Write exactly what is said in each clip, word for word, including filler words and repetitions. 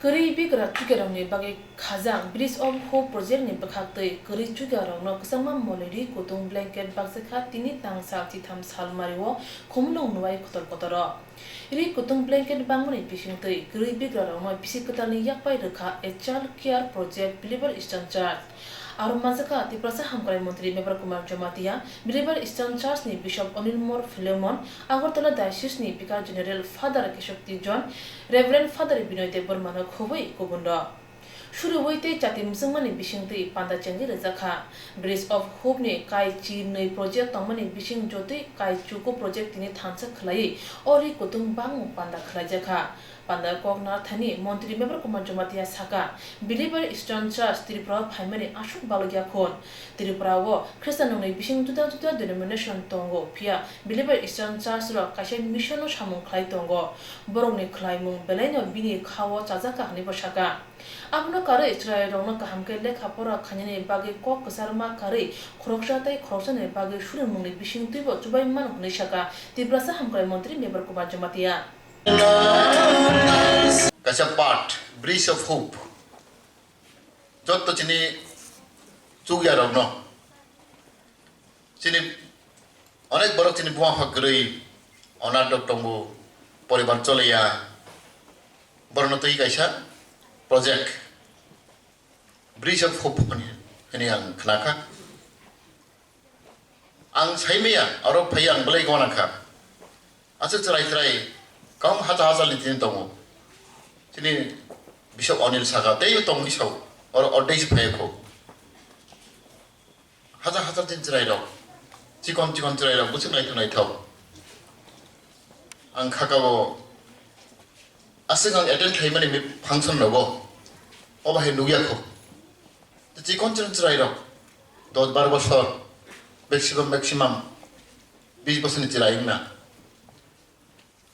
Kwrwi bigra chukyarokni bagwi khajak Bridge of Hope project ni bwkhaktwi kwrwi chukyarokno kwchangma moli ri kutung blanket bakjakha tini tang sal chitham sal mario Khumulwng Nuwai Khotol Kotoro. Ri kutung blanket bangmani bisingtwi kwrwi bigrarokno bisi kwtalni yakpai rwkha a child care project Believer Eastern Church. Aro manjakha Tiprasa Hamkrai Montri Mebar Kumar Jamatia, Believer Eastern Church ni Bishop Onilmor Philemon, Agartala Diocese ni Vicar General Father Keshokti John, Reverend Father Binoy Debbarma no khobwi kubun rok. Suriwi tei chati mwchwngmani bisingtwi panda chengwi rwjakha. Bridge of Hope ni kai chi nwi project tongmani bising jotwi kai chuku project tini thansa khwlaiwi o ri kutung bangmung panda khwlaijakha. Panda kok narthani Montri Mebar Kumar Jamatia saka, Believer Eastern Church Tripura o phaimani aswk balokya khun. Tripura o Khristian nungni bising juda juda denomination tongo, phiya Believer Eastern Church rok kaisa mission no samung khlai tongo. Borokni khlaimung belaino bini kha o chajakha hwnwi bo saka. Abono karwi chwrairokno kaham khe lekha pora khainani bagwi kok kwcharma karwi khoroksa tei khoroksani bagwi surimungni bisingtwibo chubai mano hwnwi saka Tiprasa Hamkrai Montri Mebar Kumar Jamatia. Kaisa part, Bridge of Hope. Jotto chini chukyarokno, chini onek borok chini buma pha kwrwi, onath rok tongo, poribar choliya, borokno twi kaisa project, Bridge of Hope hwnwi, hwnwi ang khnakha. Ang saimaya, oro phai ang belai gona kha. Aswk chwrai chwrai, kaung hacha hacha litini tongo. Chini Bishop Anil saka, teibo tongwi sao, oro ordei se phai kho. Hacha hacha tin chwrai rok, chikon chikon chwrai rok, bwswk naithok naithok. Ang khakao, aswk ang attend khlaimani mi-, function rogo, obo hai nukya kho. Tei chikon chikon chwrai rok, dos bar bosor, maximum, maximum, bis bosorni chwrai wngna.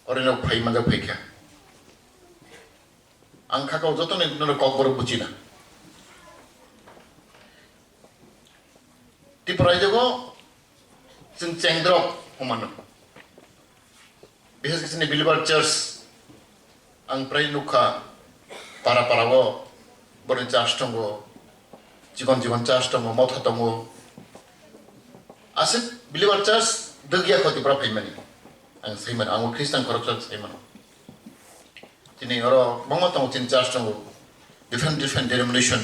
Ore no phai mangkha phaikha. Ang khakao jotono norok kokborok buchina. Tripura raijogo chwng chengdrop humano. Bishes khe chini Believer Church, ang prai nukha, para para o borokni church tongo, chikon chikon church tongo, motha tongo. Aswk Believer Church dwgya kho Tripura phaimani. Ang saimano, ang bo Christian khoroksa saimano. Chini oro bangma tongo, chini church tongo, different different denomination,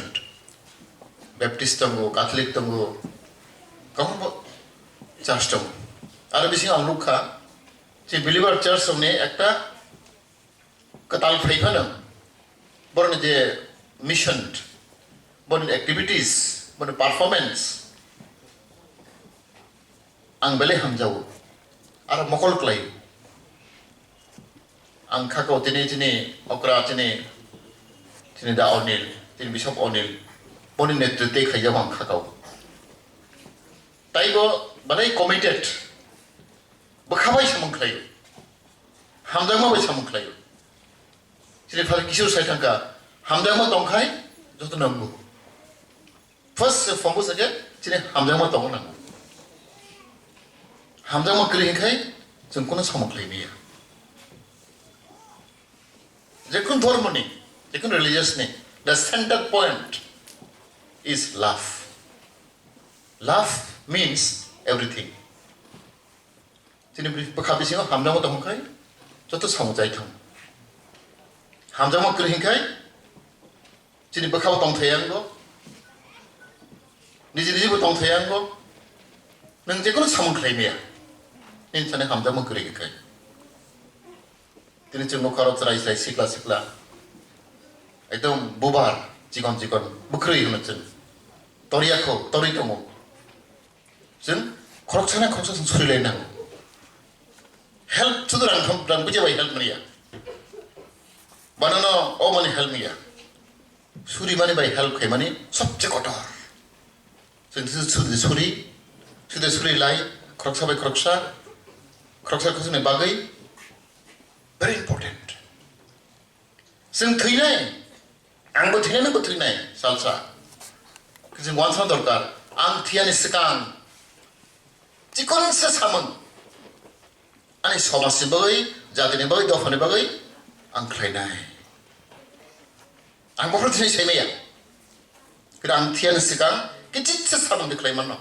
Baptist tongo, Catholic tongo, kwbangma church tongo. Aro bisingo ang nukha, chini Believer Church rokni ekta kwtal phai phano, borokni je mission, borokni activities, borokni performance, ang belai hamjago, aro mokol kwlai. Ang khakao tini, tini okra, tini, tini da Anil, tini Bishop Anil, boni netritwe khaijak ang khakao. Taibo belai committed, bwkha bai samung khlaio, hamjakma bai samung khlaio. Chini Father Kishore sai thangkha, hamjakma tongkhai joto nango. First se phone bo sakhe chini hamjakma tongna nango. Hamjakma kwrwi hinkhai chwng kuno samung khlai maya. Jekun dhormoni, jekun religious ni, the center point is love. Love means everything. Chini bwkha bisingo hamjakma tongkhai joto samung chai thang. Hamjakma kwrwi hinkhai chini bwkhao tongthai yango, niji niji bo tongthai yango, nwng jekono samung khlai maya, nini thani hamjakma kwrwi hinkhai. Tini chwng nukha oro chwrai chwrai sikla sikla, ekdom bubar chikon chikon bwkhwrwi hwno chwng, torya kho, torwi tongo. Chwng khoroksa na khoroksa chwng suri lai nango. Help sudu rang tham, rang buja bai help manya. Banano o mani help manya. Suri mani bai help khai mani sobse kotor. Chwng sudi suri, sudi suri lai, khoroksa bai khoroksa, khoroksa khoroksa ni bagwi very important. Chwng thwinai, ang bo thwinai, nang bo thwinai, salsa. Chwng wansana dorkar, ang thwiyani swkang chikon se samung. Ani somajni bagwi, jatini bagwi, dophani bagwi ang khlainai. Ang bokhorok thini sai maya. Kida ang thiyani swkang kichitsa samung de khlai mano.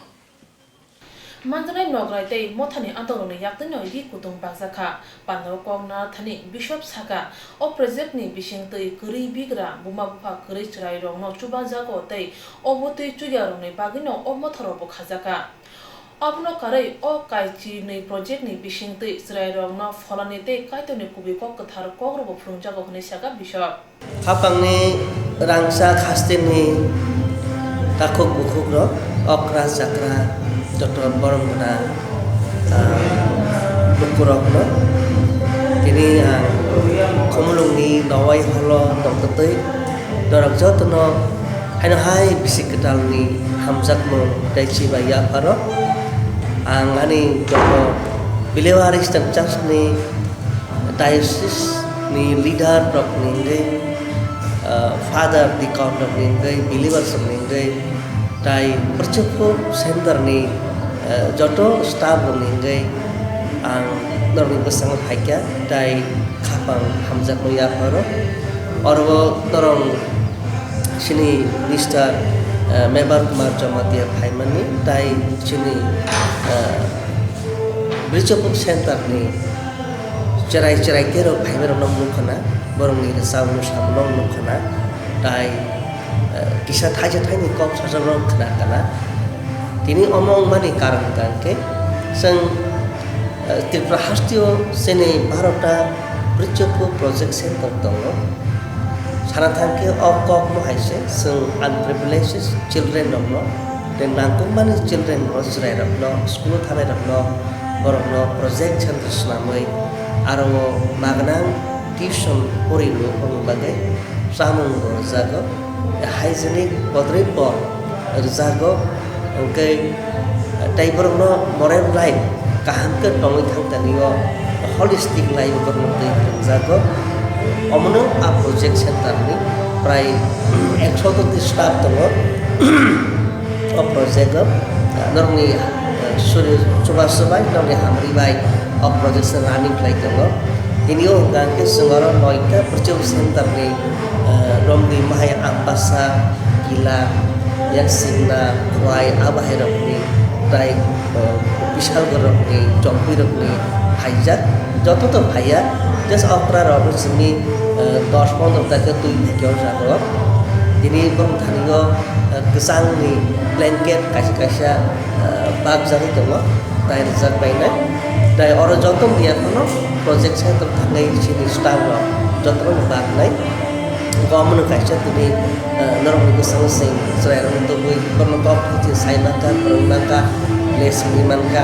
Manjaknai Nograi tei Mothani antokrokni yaktwino ri kutung bakjakha. Pandao kok narthani Bishop sakha, o projectni bisingtwi kwrwi bigra buma bupha kwrwi chwrairokno chubajago tei obo twi chuyakrokni bagwino o motharokbo khajakha. Abono karwi o kaichinwi projectni bisingtwi chwrairokno pholani tei Kaitorni kubui kok kwthar kokrobo phwrwngjago hwnwi sakha Bishop. Hapangni rangchak hasteni takhuk bukhukrok, okra chakra, joto borom gwnang, ah, lukurokno tini ang Khumulwngni Nowai Holo tongtwtwi norok jotono haino hai bisi kwtalni hamjakmung tei chibai yapharo ang ani joto Believers Christian Church ni diocese ni leader rok ni hwnkhe, ah, father deacon rok ni hwnkhe, believers rok ni hwnkhe, tai Bwrwichwkhuk center ni, ah, joto staff rok ni hwnkhe ang norokni bwskango phaikha, tai khapang hamjakmung yapharo. Oro norok chini Mister, ah, Mebar Kumar Jamatia phaimani, tai chini, ah, Bwrwichwkhuk center ni cherai cherai terok phaibai rokno nukha na, borokni rwchap mwsamung no nukha na, tai, eh, kisa thaisa thaini kok sajak rok khna kana. Tini omo wngmani karon hwnkha khe chwng, eh, Tripura hasteo chini barota Bwrwichwkhuk project center tongo. Sana thangkhe o kokno hai se chwng unprivileged children rokno tei nangkukmani children rok chwrairokno school o thanairokno borokno project center swnamwi aro o magwnang tuition pori rwphani bagwi chamung bo rwjago, hygienic bodrwi bo rwjago. Hwnkhe tei borokno moral life kaham khe tongwi thang tani o holistic life borokno twi phwrwngjago. Omono a project center ni prai ekso joni staff tongo. O project o norokni suri chuba chubai norokni hamri bai o project se running khlai tongo. Tini o hwnkha khe chwng oro noita Bwrwichwkhuk center ni romdi mahai Ambasa, Kila, Yaksingna, Khwai, a bahairokni tai, o, Bishalgarh rokni, Chongpui rokni haijak. Joto to phaiya, just okra rok simi, o, dos pondro ta khe twi thakya o jaga o. Tini borok thani o, o, kwchangni blanket kaisa kaisa, o, bag jagwi tongo. Tai rijak bainai. Tai oro joto ni yaphano project center thangwi chini staff rok jotono baknai. Omono kaisa tini, eh, norokni bwskango chwng chwrairokno tubui borokno kok thai chwng sai mankha, phwrwng mankha, lesson ri mankha.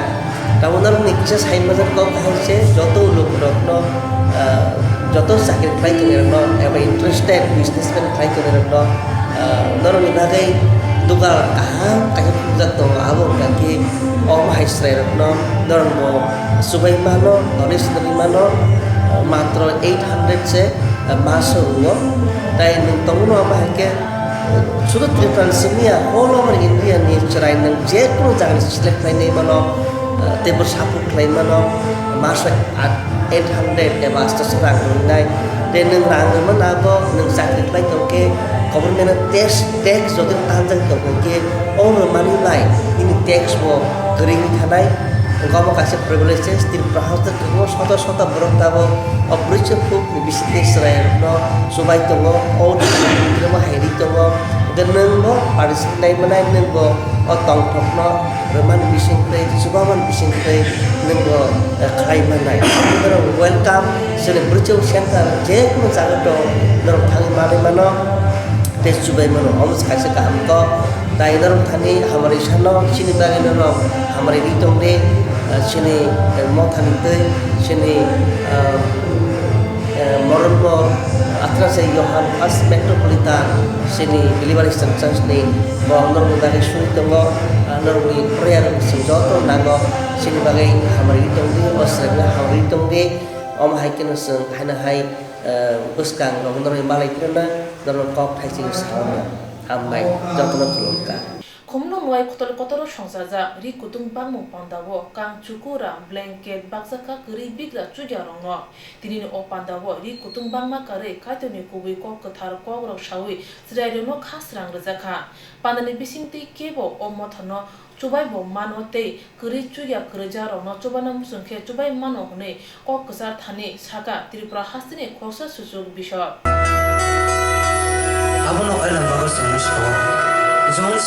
Tabuk norokni kisa sai manjak kok hai se joto lokrokno, eh, joto chakri khlai tongnairokno eba interested businessman khlai tongnairokno, ah, norokni bagwi dugan kaham kaisa phunukjak tongo, abo wngkha khe omo hai chwrairokno norokbo chubai mano, donation rwui mano, ah, matro eight hundred se, ah, maso rwo. Tai nwng tongmano omo hai khe, ah, sudu Tripura ni simi ya, all over India ni chwrai nwng jekunu jaga ni select khlainai mano, ah, teibo support khlai mano, maso at eight hundred eba asto se rang rwnai. Tei nwng rang rwma nago, nwng chakri khlai tong khe, government no tax, tax jodi tangjak tong khe, o rwmani bai nini tax bo kwrwi wngwi thanai. Wngkha omo kaisa privilege se Tripura hoste kwbangma soto soto borok tabuk o Bwrwichwkhuk ni bisingtwi chwrairokno chubai tongo, o rwma hai rwi tongo. Hwnkhe nwng bo participate nai manai, nwng bo o tongthokno rwmani bisingtwi, chubamani bisingtwi nwng bo, eh, khlai manai. Norok welcome, chini Bwrwichwkhuk center je kunu jaga tong, norok thangwi manwi mano, tei chubai mano. Omo se kaisa kaham kok. Tai norok thani hamari sano, chini bagwi norok hamari ri tong di, eh, chini, eh, mothani twi, chini, eh, eh, Moronmor, Athra se Yohan First Metropolitan, chini Believers Christian Church ni borok norokni bagwi suri tongo, ah, norokni prayer rok chwng joto nango, chini bagwi hamari tong di, o srengno hamari tong di, omo hai kheno chwng haino hai, eh, bwskang rok norokni malai phirna, norokno kok thai chini sauna hambai, jotono khulumkha. Khumlwng wai khotol kotoro songchajak ri kutung bangmung pandao kang chukura, blanket, bakjakha kwrwi bigra chuya rokno. Tinini o pandao ri kutung bangma karwi Kaitorni kubui kok kwthar kokrok sawi chwrairokno kha srang rwjakha. Pandani bisingtwi kebo o mothono chubaibo mano tei kwrwi chuya kwrwija rokno chubaina muchung khe chubai mano hwnwi kok kwchar thani sakha Tripura hasteni khoroksa suchuk bisor. Abono oilang bagwi chwngno sao, John